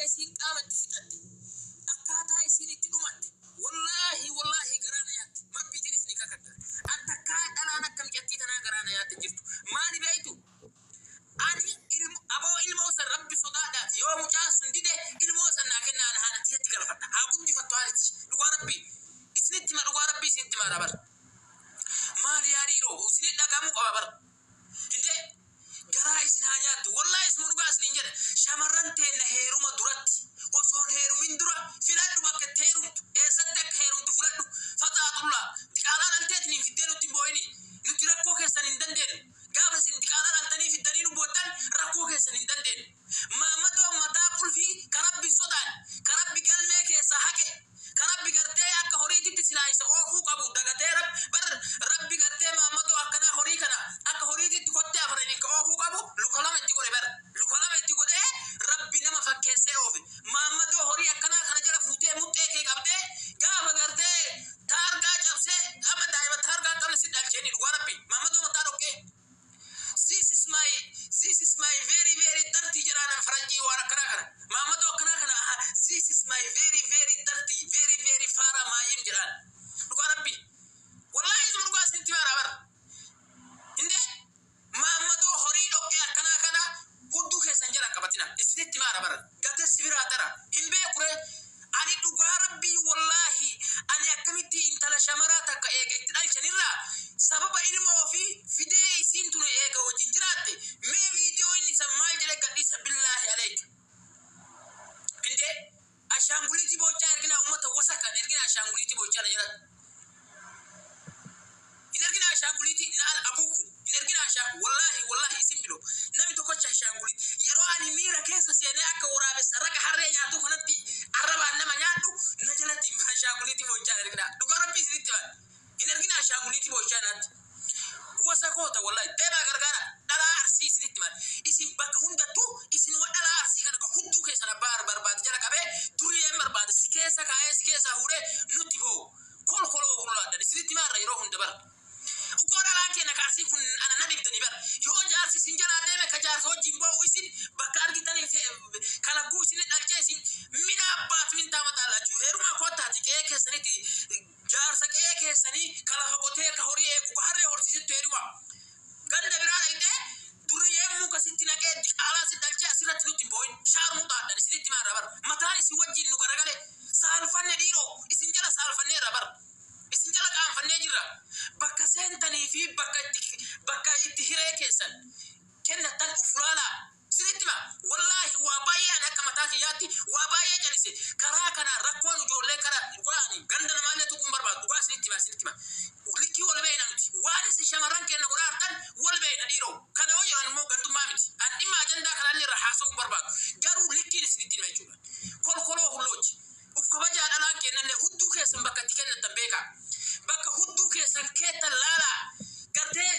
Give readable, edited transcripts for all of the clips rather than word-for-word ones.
Isiin qaama itti fixatte, akkaataa isiin itti dhumatte, wallaahi wallaahi garaa na nyaatti. Rabbiitiin isinii kakadha. An takkaa dhalaan akka micattii tanaa garaa na nyaatte hin jirtu. Maali beektu? Ani ilmo aboo ilmoo san Rabbi sodaadhaati yoo mucaan sun dide ilmoo san naa kennaa ana haadha tiyyatti galfadha. Haa guddifattu haati tiyya. Dhugaa Rabbii isinitti hima, dhugaa Rabbii isinitti himaadha bar. Maali yaa dhiiroo, isinii dhagahamuu qaba bar. Hindee garaa isin haa nyaattu. Wallaahi isuma dhugaa isiniin jedha. Shamarran teenna heeruma duratti, osoon heerumin dura filadhu bakka itti heerumtu. Eessatti akka heerumtu filadhu. Faxaaxullaa. Diqaalaa dhalteetiniin fiddee nutti hin boo'ini. Nuti rakkoo keessan hin dandeennu. Gaafa isin diqaalaa dhaltanii fiddanii nu boottan rakkoo keessan hin dandeennu. Maammadoon mataa qulfii ka Rabbi hin sodaanne, ka Rabbi galmee keessaa haqe, ka Rabbi gartee akka horiititti silaa isa oofuu qabu dagatee, bar Rabbi gartee maammadoo akkanaa horii kana akka horiititti kottee afraniin ka oofuu qabu luka lama itti godhe. Bar luka lama itti godhee Rabbi nama fakkeessee oofe. Maammadoo horii akkanaa kana jala fuutee muxxee kee qabdee gaafa gartee taargaa cabsee amma daa'ima taargaa hin qabne si dhalcheeni. Dhugaa Rabbi, maammadoo mataa dhoqqee. This is my very very dirty jedhaa nan faranjii waan akkanaa kana. Maammadoo akkanaa kana, aha, this is my very very dirty, very very faara maayim jedhaan. Dhugaa Rabbi. Wallaahi isuma dhugaa isinitti himaa bara. Hindee maammadoo horii dhoqqee akkanaa kana hudduu keessan jala qabatina. Isinitti himaa bara. Gate sibiraa tara. Hin beekure. Ani dhugaa Rabbii, wallaahi ani akkamitti intala shamaraa takka eega itti dhalchanirraa sababa ilma ofii fidee isiin tun eega wajjin jiraatte, mee viidiyoo inni san maal jedhe gadhiisa, billaahi aleek. Indee ashaanguliitii boochaa erginaa, ummata wasakan erginaa, ashaanguliitii boochaa na jedhan. Hin erginaa ashaanguliitii na al abuuku hin erginaa ashaan. Wallaahi wallaahi isin bilo namni tokkocha ashaanguliitii yeroo ani miira keessa seenee akka waraabessa raqa harree nyaatu kanatti arrabaan nama nyaadhu na jalatti ashaanguliitii boochaa hin erginaa. Dhugaa Rabbii isinitti himan, hin erginaa ashaanguliitii boochaa naatti. Wasakoota, wallahi deemaa gargaara dhalaa Arsii. Isinitti himan, isin bakka hundattuu isin wa dhalaa Arsii kana ka hudduu keessan abbaa barbaade jala qabee duriyeen barbaade si keessa kaa'ee si keessaa fuudhee nutti boo'u kolkoloo hullaadhan. Isinitti himaarra yeroo hunda bara. Ukkoo dhalaan keenya ka Arsii kun ana na dhibdanii bara. Yoo jaarsi isin jalaa deeme ka jaarsa wajjin boo'u isin bakka argitanii kalagguu isin dhalchee isin mina abbaat min taamataa laachuu. Heerumaa koottaati qe'ee keessanitti jaarsa qe'ee keessanii ka lafa qotee, ka horii eegu, ka harree horsiisettu heerumaa. Ganda biraa dhaqxee duriyyeen muka sitti naqee diqaalaa si dhalchee asirratti nutti hin boo'in. Shaarmuxaadhaan isinitti himaarra bara. Mataan isin wajjin nu garagale. Saalfanne dhiiroo, isin jala saalfanneerra bara. Isin jala qaanfannee jirra. Bakka seentanii fi bakka itti hiree keessan kennattan uf laalaa. Isinitti hima. Wallaahi waa baay'ee ani akka mataa kiyyaatti waa baay'ee jalise. Karaa kanaan rakkoon ijoollee karaa dhugaa ani ganda namaallee tuquun barbaadu. Dhugaa isinitti hima, isinitti hima. Likkii wal beeyna nuti. Waan isin shamarran keenya godhaa hartan wal beeyna dhiiroo. Kana yoo jedhan immoo gandummaa miti. An dhimma ajandaa kanallee irra haasa'uu hin barbaadu. Garuu likkiin isinitti hima jechuudha. Kolkoloo hulloochi. Uf kabajaa dhalaan kennallee hudduu keessan bakka itti kennattan beekaa. Bakka hudduu keessan keettan laalaa. Gartee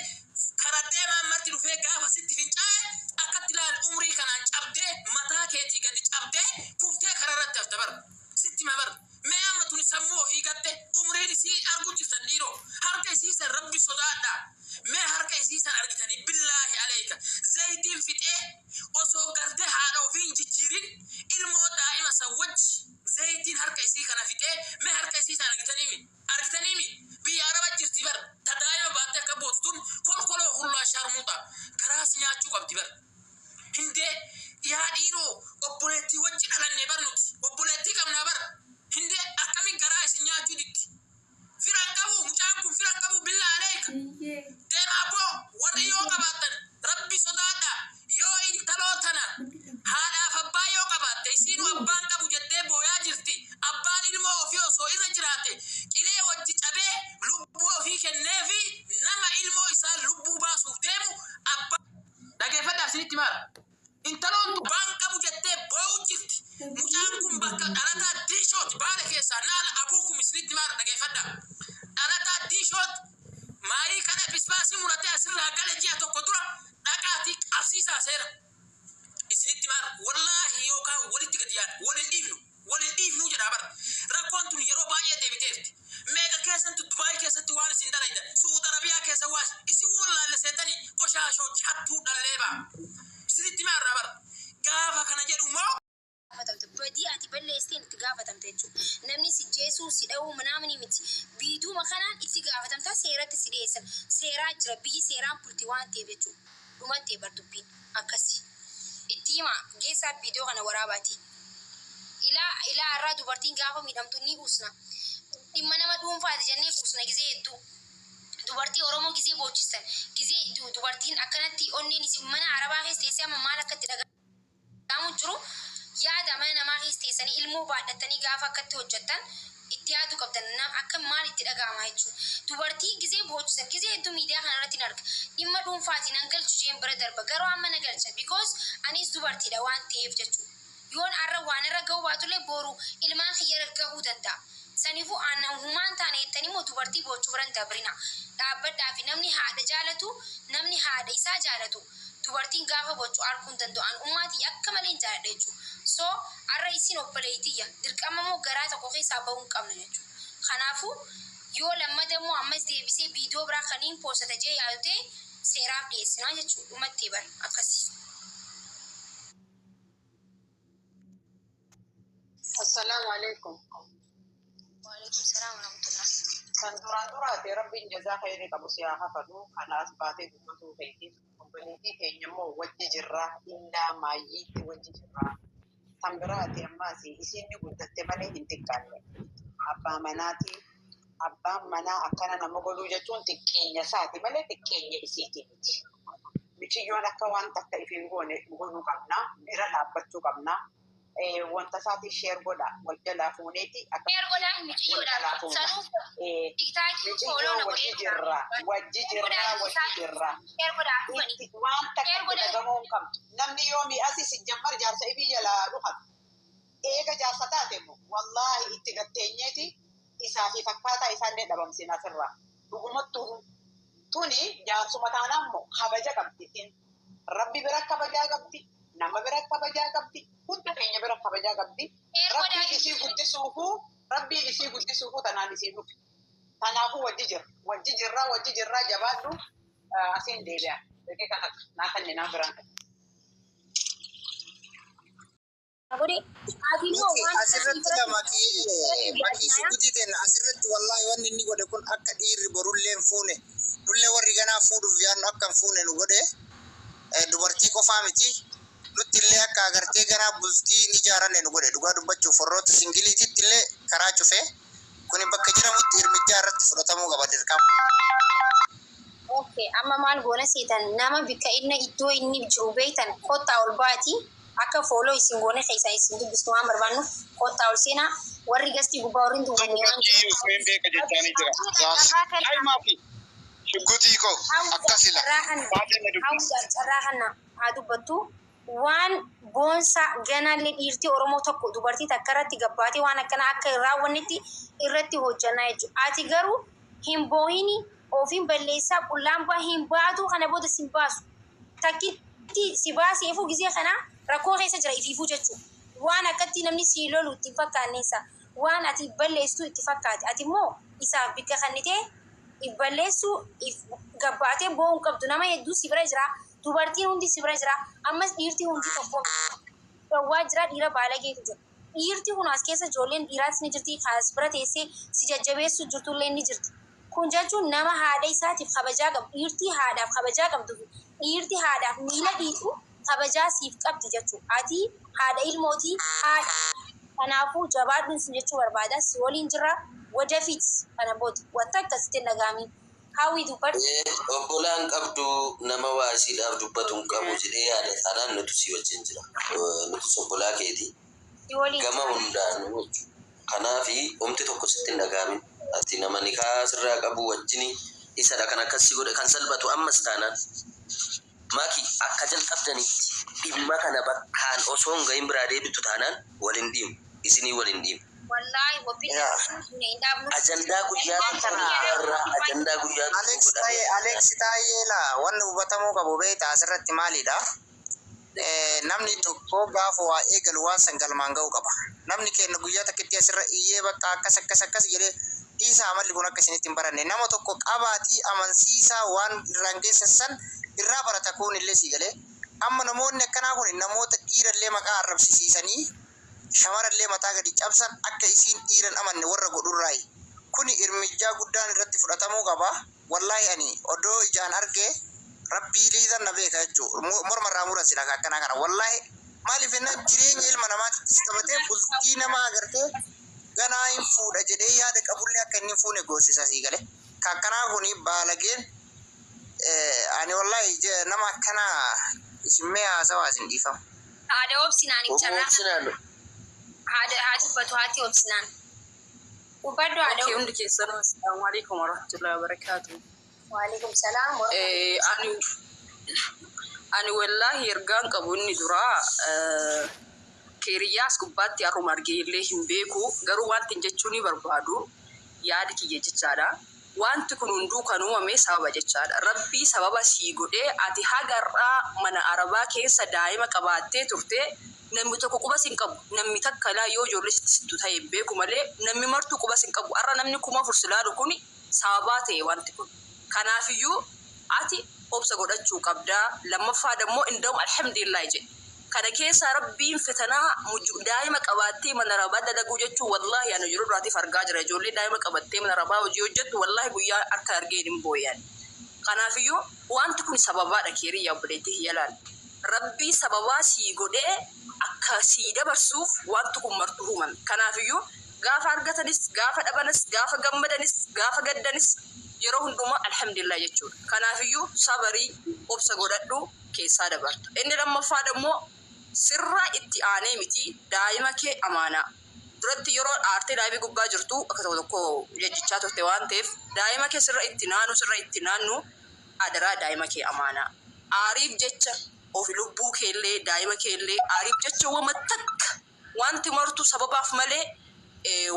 karaa deemaan marti dhufee gaafa sitti fincaa'e akkatti ilaali, umrii kanaan cabdee mataa keetii gadi cabdee kuftee karaa irratti hafta bara. Sitti hima bara. Mee amma tuni sammuu ofii gatte umriin isii arguu jirtan dhiiroo. Harka isii san, Rabbi sodaadhaa. Mee harka isii san argitanii, billaahi aleeyka, zayitiin fixee osoo gartee haadha ofii hin jijjiirin ilmoo daa'ima san wajji zayitiin harka isii kana fixee, mee harka isii san argitanii mi? Argitanii mi? Biyya Araba jirti bar. Ta daa'ima baattee akka bootu tun kolkoloo hullaa shaarmuuxa. Garaas nyaachuu qabdi bar. Hindee yaa dhiiroo, obboleettii wajji dhalanne bar nuti. Obboleettii qabnaa bar. Hindee akkamiin garaa isin nyaachuu diddi? Firan qabu, mucaan kun firan qabu, billaa aleeka. Iyyee. Deemaa boo, warri yoo qabaattan Rabbi sodaadha. Yoo intaloo tana haadhaaf abbaa yoo qabaatte, isiinu abbaan qabu jettee booyaa jirti. Abbaan ilmoo ofii osoo irra jiraate qilee wajji cabee lubbuu ofii kenneefi nama ilmoo isaa lubbuu baasuuf deemu abbaa. Dhageeffadhaa, isinitti maara. Intaloon tun abbaan qabu jettee boo'u jirti. Mucaan kun bakka dhalataa Diishooti Baale keessaa, naala abuukum isinitti maara, dhageeffadhaa. Dhalataa Diishooti maayii kana bisbaasii muratee asirraa gale ji'a tokko dura dhaqaatii qabsiisaa seera. Isinitti maara, wallaahi yookaan walitti gadi yaada wal hin dhiifnu, wal hin dhiifnuu jedhaa bara. Rakkoon tun yeroo baay'ee deebiteerti. Meeqa keessantu Dubaay keessatti waan isin dalaydan, Suud Arabiyaa keessa waan isin wallaalle seetanii qoshaashoo hattuu dhalleebaa. Isinitti maarraa bara. Gaafa kana jedhu immoo gaafatamte. gaafatamta jechuudha. Namni si jeesuu si dha'uu manaamni miti. Viidiyuma kanaan itti gaafatamta, seeratti si dhiyeessan. Seeraa jira, biyyi seeraan bulti waan ta'eef jechuudha. Dhumattee bar dubbiin akkasi. Itti himaa, geessaa viidiyoo kana waraabaati. Ilaa ilaa, irraa dubartiin gaafa miidhamtu ni usna. Dhimma nama dhuunfaati jennee usna gizee hedduu. Dubartii Oromoo gizee boochistan, gizee dubartiin akkanatti onneen isin mana Arabaa keessa teessee amma maal akka itti dhaga'amu jiru yaada. Mana namaa keessa teessanii ilmoo baadhattanii gaafa akkatti hojjettan itti yaaduu qabdan, akka maal itti dhaga'ama jechuudha. Dubartii gizee boochisan gizee hedduu miidiyaa kana irratti hin arga. Dhimma dhuunfaati nan galchu jeen bira darba, garuu amma na galcha, because anis dubartiidha waan ta'eef jechuudha. Yoon arra waan irra gahuu baatullee, boru ilmaan kiyya irra gahuu danda'a. Saniifuu aannan humaan taane jettanii immoo dubartii boochuu biran dabrina. Dhaabbadhaa fi namni haadha jaalatu, namni haadha isaa jaalatu, dubartiin gaafa bochu arguu hin danda'u. An ummaatii akka malee hin jaaladha jechuudha. So arra isin obboleettiyya, dirqama immoo garaa tokko keessaa bahuu hin qabnu jechuudha. Kanaafuu yoo lammada immoo ammas deebisee viidiyoo biraa kaniin poosata jee yaadu ta'e, seeraaf dhiyeessinaa jechuudha. Dhumattee bara akkasii. Assalaamu alaikum. Waalaikum salaam warahmatullah. Kan duraan duraate Rabbiin jazaa khayrii qabu si haa hafalu. Kanaas baatee dubbatuu keetiif, obboleettii keenya immoo wajji jirraa, illaa maayyiitti wajji jirraa. Kan biraati ammaas isiin ni guddatte malee hin xiqqaanne. Abbaa manaati. Abbaan manaa akkana nama godhuu jechuun xiqqeenya isaati malee xiqqeenya isiiti miti. Miciyyoon akka waan takka ifiin goone godhuu qabna. Bira dhaabbachuu qabna. Wanta isaatii share godha. Wal jalaa fuuneeti akka Share godhaa wal miciyyoodha. jalaa fuuna. Sanuu TikTokii follow Miciyyoo na wajji godhee jirra. Wajji jirra. Wajji jirra. Share godhaa dhufanii. Itti waan takka Share itti godhaa. dhagamuu hin qabdu. Namni yoo mi'asi si jammar jaarsa ifii jalaa dhufan. Eega jaarsa taate immoo wallaahi itti gatteenyeeti isaa fi fakkaataa isaallee dhabamsiin asirraa. Dhugumattuu tuni jaarsuma taanaan immoo kabaja qabdi. Rabbi bira kabajaa qabdi. Nama bira kabajaa qabdi. Hunda keenya bira kabajaa qabdi. Share godhaa. Rabbiin isii guddisuufuu, Rabbiin isii guddisuufuu tanaan isii dhufe. Kanaafuu wajji jirra. Wajji jirraa, wajji jirraa, jabaadhu, asiin deebi'a. Daqiiqa takka naa kanne naa biraan kan. Godhe ati immoo Miti waan asirratti lama makii shugutii ta'e asirratti, wallaahi wanni inni godhe kun akka dhiirri borullee hin fuune, nullee warri ganaa fuudhuuf yaadnu akka hin fuune nu godhe. Dubartii qofaa miti, nutti illee akka agartee ganaa bultii ni ijaaranne nu godhe. Dhugaa dubbachuuf warroota singleiititti illee karaa cufee kuni bakka jiramutti hirmijjaa irratti fudhatamuu qaba dirqama. Okay, amma maal goona seetan? Nama bikka inni iddoo inni jiru beektan kottaa ol baati. Akka follow isin goone keessaa isin dubbisnu waan barbaannu kottaa ol seenaa. Warri guestii gubbaa warri hin dubbanne waan Dubartii Usmeen beeka jechaanii jira. Carraa Hai maafi. Shuggutii koo akkasila. Carraa kana Baatee na dubbisa. Hawwiidhaaf carraa kana haa dubbattu. Waan boonsaa ganaallee dhiirtii Oromoo tokko dubartii takka irratti gabbaatee waan akkanaa akka hin raawwannetti irratti hojjannaa jechuudha. Ati garuu hin boohini, ofiin balleessaa qullaan baa hin baatu, kana booda si hin baasu. Takkitti si baaseefuu gizee kana rakkoo keessa jira ifiifuu jechuudha. Waan akkatti namni si lolu itti hin fakkaanneessa. Waan ati balleessitu itti fakkaate. Ati immoo isaaf bikka kannitee if balleessuu if gabbaatee boo'uu hin qabdu. Nama hedduu si bira jira. Dubartiin hundi si bira jira. Ammas dhiirti hundi tokko gawwaa jira, dhiira baalageetu jira. Dhiirti kun as keessa ijoolleen dhiiraatis ni jirti. Kaas bira teessee si jajjabeessuu jirtullee ni jirti. Kun jechuun nama haadha isaatiif kabajaa qabu, dhiirtii haadhaaf kabajaa qabdu fi dhiirti haadhaaf miila dhiitu kabajaa siif qabdi jechuudha. Ati haadha ilmootii haadha. Kanaafuu jabaadhuun sin jechuu barbaada. Si waliin jirra. Wadafit kana booda wanta akkasitti hin dhaga'amin. Hawwii, dubbadhu. Obbolaan qabdu, nama waa isiidhaaf dubbatu hin qabu jedhee yaada taanaan, nutu si wajjin jira. Nutus obbolaa keeti. Si waliin Gama jira. hundaanuu jechuudha. Kanaafi homti tokko sitti hin dhaga'amin. Ati nama nikaa sirraa qabu wajjini isadha kan akkas si godhe kan salphatu ammas taanaan. Maki, akka jalqabdanitti dhimma kana bakkaan osoo hin gahin biraa deebitu taanaan wal hin dhiibnu. Isinii wal hin dhiibnu. Wallaahi wabbi Yaa. hin dhaabnu. Ajandaa guyyaa Waan tokko kana irraa ajandaa guyyaa tokko Alex godhamee Taayee, Alex Taayee, laa, wanni hubatamuu qabu beektaa asirratti maalidha? Namni tokko gaafa waa eegalu waan san galmaan ga'uu qaba. Namni keenya guyyaa takkitti asirra iyyee bakka akkas akkas akkas jedhee dhiisaa, amalli kun akka isinitti hin baranne. Nama tokko qabaatii amansiisaa, waan irraan geessan san irraa barata kun illee sii galee. Amma namoonni akkanaa kun namoota dhiirallee maqaa arrabsisiisanii Shamarallee mataa gadi cabsan, akka isiin dhiiran amanne warra godhurraayi. Kuni irmijjaa guddaan irratti fudhatamuu qaba. Wallaahi ani odoo ijaan argee rabbii liidan na beeka jechuu, morma irraa muran sila akkanaa kana. Wallaahi, maaliif jennaan, jireenya ilma namaatittis taphatee bultii nama agartee ganaa hin fuudha jedhee yaada qabullee akka inni hin fuune goosisa sii gale. Ka akkanaa kuni baalageen, ani wallaahi nama akkanaa isin mee haasawaa isin dhiifama. Haadha Obsinaan carraa Obsinaan. Haadha haa dubbatu, haati Obsinaan. Dubbadhu, haadha. Okay, hundi keessanuu assalaamu alaikum warahmatullahi wabarakatuh. Waalaikum salaam. Ani wallaahi ergaan qabu inni duraa, keeriyyaas gubbaatti har'uma argee illee hin beeku, garuu wanti hin jechuu ni barbaadu, yaadi kiyya jechaadha. Wanti kun hunduu kan uumame sababa jechaadha. Rabbii sababa sii godhee ati hagarraa mana arabaa keessa daa'ima qabaattee turte, namni tokko quba sin qabu. Namni takka laa yoo ijoollee sitti sittu ta'e hin beeku malee namni martuu quba sin qabu. Har'a namni 4000 si laalu kun sababaa ta'e wanti kun. Kanaafiyyuu ati obsa godhachuu qabdaa. Lammaffaa dammoo inda'um alhamdulillah jedhe. Kana keessa rabbiin fitanaa daa'ima qabaattee mana arabaa dalaguu jechuun, wallaahi ani yeroo duraatiif argaa jira. Ijoollee daa'ima qabattee mana arabaa hojii hojjettu, wallaahi guyyaa harka argee hin booyan. Kanaafiyyuu wanti kun sababaadha, keeriyyaa obboleettii kiyya laal. Rabbii sababaa sii godhee akka sii dabarsuuf wanti kun martuu uumame. Kanaafiyyuu gaafa argatanis, gaafa dhabanis, gaafa gammadanis, gaafa gaddanis yeroo hundumaa alhamdulillah jechuudha. Kanaafiyyuu sabarii obsa godhadhu, keessaa dabarta. Inni lammaffaa immoo sirraa itti aanee miti, daa'ima kee amaanaa. Duratti yeroo aartee daa'imni gubbaa jirtu akka tokko tokko jechichaa turte waan ta'eef, daa'ima kee sirra itti naanu, sirra itti naannu, adaraa daa'ima kee amaanaa. Aariif jecha ofi lubbuu keellee daa'ima keellee aariif jecha wama takka, wanti martu sababaaf malee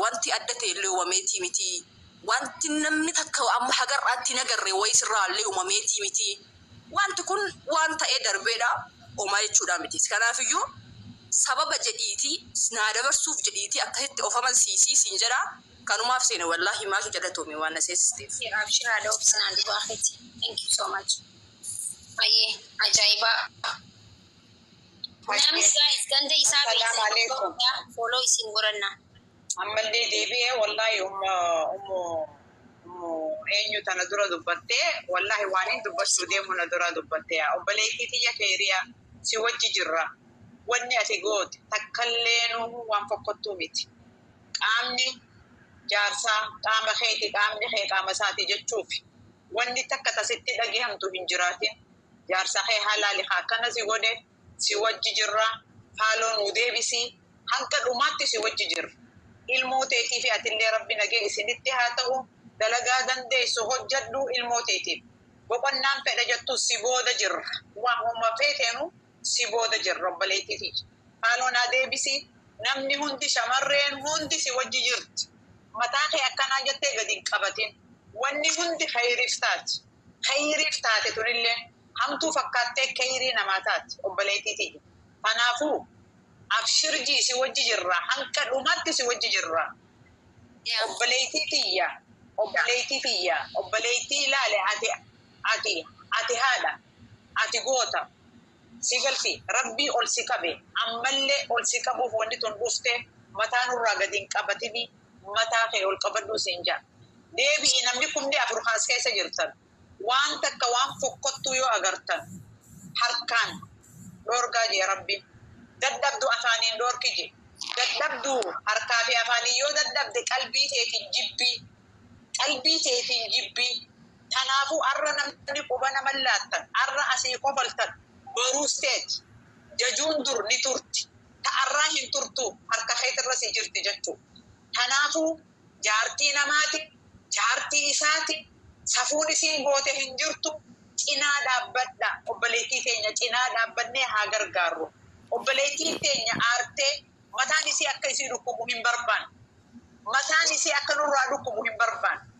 wanti adda ta'e illee uumameetii miti. Wanti namni takka amma hagarraatti hin agarre wayii sirraa illee uumameetii miti. Wanti kun waan ta'ee darbeedha. Uumaa jechuudha miti. Kanaafiyyuu sababa jedhiitii naa dabarsuuf jedhiitii akkasitti of amansiisii siin jedha. Kanumaaf seene, wallaahi maaki galatoomi waan na seesisteef. Abshir, haadha Obsinaan, dhugaa keeti. Thank you so much. Ayyee, ajaa'ibaa. Namni guys ganda isaa Assalaamu alaikum. Follow isin godhanna. Ammallee deebi'ee, wallaahi ummu ummu eenyu tana dura dubbattee, wallaahi waan hin dubbachuu deemu na dura dubbattee. Obboleettii tiyya keeriyaa, si wajji jirra. Wanni ati goote takkallee waan fokkottuu miti. Qaamni jaarsaa qaama keeti, qaamni kee qaama isaati jechuuf wanni takka tasitti dhagahamtu hin jiraatin. Jaarsa kee halaali haa akkana si godhe, si wajji jirra, follow nuu deebisii, hanga dhumaatti si wajji jirra. Ilmoo teetii fi atillee rabbi nagee isinitti haa ta'u, dalagaa dandeessu hojjadhu ilmoo teetiif. Boqonnaan fedha jettu, si booda jirra. Waan homa feeteenu si booda jirra, obboleettii tiyya. Follow naa deebisii, namni hundi, shamarreen hundi si wajji jirti. Mataa kee akkanaa jettee gadi hin qabatin. Wanni hundi khayriif taati. Khayriif taate tunillee hamtuu fakkaattee khayrii namaa taati, obboleettii tiyya. Kanaafuu abshirjii, si wajji jirra. Hanga dhumaatti si wajji jirra. Obboleettii tiyya. Obboleettii tiyya. Obboleettii ilaale, ati haadha. Ati goota. Si galti rabbii ol si qabe, ammallee ol si qabuuf wanni tun dhufte, mataa nurraa gadi hin qabatini, mataa kee ol qabadhu siin jaa. Deebi'i, namni 4,000 kaas keessa jirtan. Waan takka waan fokkottuu yoo agartan harkaan dhoorgaa jee rabbiin. Dadhabdu afaaniin dhoorki jee. Dadhabdu harkaa fi afaaniin yoo dadhabde qalbii teetiin jibbii. Qalbii teetiin jibbii. Kanaafuu arra namni quba nama laattan, arra asii kofaltan, boruus teeti. Jajuun dur ni turti. Ta'arraa hin turtu, harka keetirra si jirti jechuudha. Kanaafuu jaartii namaati, jaartii isaati, safuun isiin goote hin jirtu. Cinaa dhaabbadha. Obboleettii teenya cinaa dhaabbannee haa gargaarru. Obboleettiin teenya aartee mataan isii akka isii dhukkubu hin barbaanne. Mataan isii akka nurraa dhukkubu hin barbaanne.